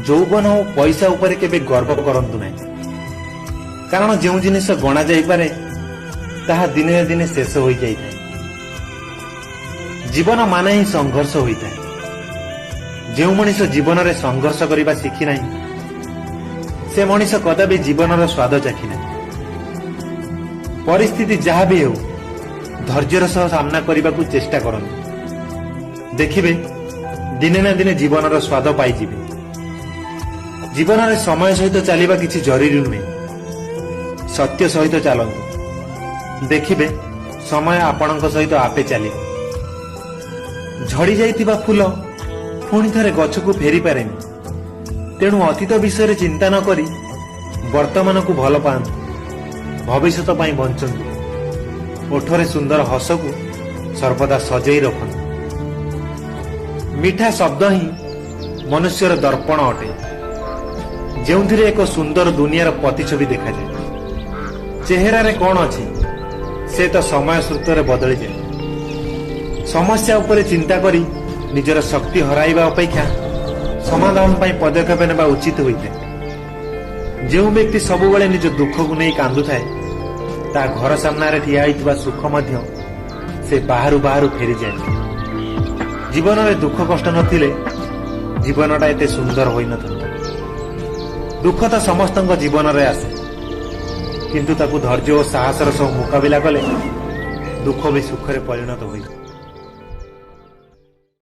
ଯୌବନ ଓ ପଇସା ଉପରେ କେବେ ଗର୍ବ କରନ୍ତୁ ନାହିଁ, କାରଣ ଯେଉଁ ଜିନିଷ ଗଣା ଯାଇପାରେ ତାହା ଦିନେ ନା ଦିନେ ଶେଷ ହୋଇଯାଇଥାଏ। ଜୀବନ ମାନେ ହିଁ ସଂଘର୍ଷ ହୋଇଥାଏ। ଯେଉଁ ମଣିଷ ଜୀବନରେ ସଂଘର୍ଷ କରିବା ଶିଖି ନାହିଁ, ସେ ମଣିଷ କଦାପି ଜୀବନର ସ୍ୱାଦ ଚାଖି ନାହିଁ। ପରିସ୍ଥିତି ଯାହା ବି ହେଉ, ଧୈର୍ଯ୍ୟର ସହ ସାମ୍ନା କରିବାକୁ ଚେଷ୍ଟା କରନ୍ତୁ। ଦେଖିବେ, ଦିନେ ନା ଦିନେ ଜୀବନର ସ୍ୱାଦ ପାଇଯିବେ। ଜୀବନରେ ସମୟ ସହିତ ଚାଲିବା କିଛି ଜରୁରୀ ନୁହେଁ। ସତ୍ୟ ସହିତ ଚାଲନ୍ତୁ, ଦେଖିବେ ସମୟ ଆପଣଙ୍କ ସହିତ ଆପେ ଚାଲିବ। ଝଡ଼ି ଯାଇଥିବା ଫୁଲ ପୁଣି ଥରେ ଗଛକୁ ଫେରି ପାରେନି। ତେଣୁ ଅତୀତ ବିଷୟରେ ଚିନ୍ତା ନ କରି ବର୍ତ୍ତମାନକୁ ଭଲ ପାଆନ୍ତୁ, ଭବିଷ୍ୟତ ପାଇଁ ବଞ୍ଚନ୍ତୁ। ଓଠରେ ସୁନ୍ଦର ହସକୁ ସର୍ବଦା ସଜେଇ ରଖନ୍ତୁ। ମିଠା ଶବ୍ଦ ହିଁ ମନୁଷ୍ୟର ଦର୍ପଣ ଅଟେ, ଯେଉଁଥିରେ ଏକ ସୁନ୍ଦର ଦୁନିଆର ପ୍ରତିଛବି ଦେଖାଯାଏ। ଚେହେରାରେ କଣ ଅଛି, ସେ ତ ସମୟ ସ୍ରୋତରେ ବଦଳିଯାଏ। ସମସ୍ୟା ଉପରେ ଚିନ୍ତା କରି ନିଜର ଶକ୍ତି ହରାଇବା ଅପେକ୍ଷା ସମାଧାନ ପାଇଁ ପଦକ୍ଷେପ ନେବା ଉଚିତ ହୋଇଥାଏ। ଯେଉଁ ବ୍ୟକ୍ତି ସବୁବେଳେ ନିଜ ଦୁଃଖକୁ ନେଇ କାନ୍ଦୁଥାଏ, ତା ଘର ସାମ୍ନାରେ ଠିଆ ହୋଇଥିବା ସୁଖ ମଧ୍ୟ ସେ ବାହାରୁ ବାହାରୁ ଫେରିଯାଏ। ଜୀବନରେ ଦୁଃଖ କଷ୍ଟ ନଥିଲେ ଜୀବନଟା ଏତେ ସୁନ୍ଦର ହୋଇନଥାନ୍ତା। ଦୁଃଖ ତ ସମସ୍ତଙ୍କ ଜୀବନରେ ଆସେ, କିନ୍ତୁ ତାକୁ ଧୈର୍ଯ୍ୟ ଓ ସାହସର ସହ ମୁକାବିଲା କଲେ ଦୁଃଖ ବି ସୁଖରେ ପରିଣତ ହୋଇଥାଏ।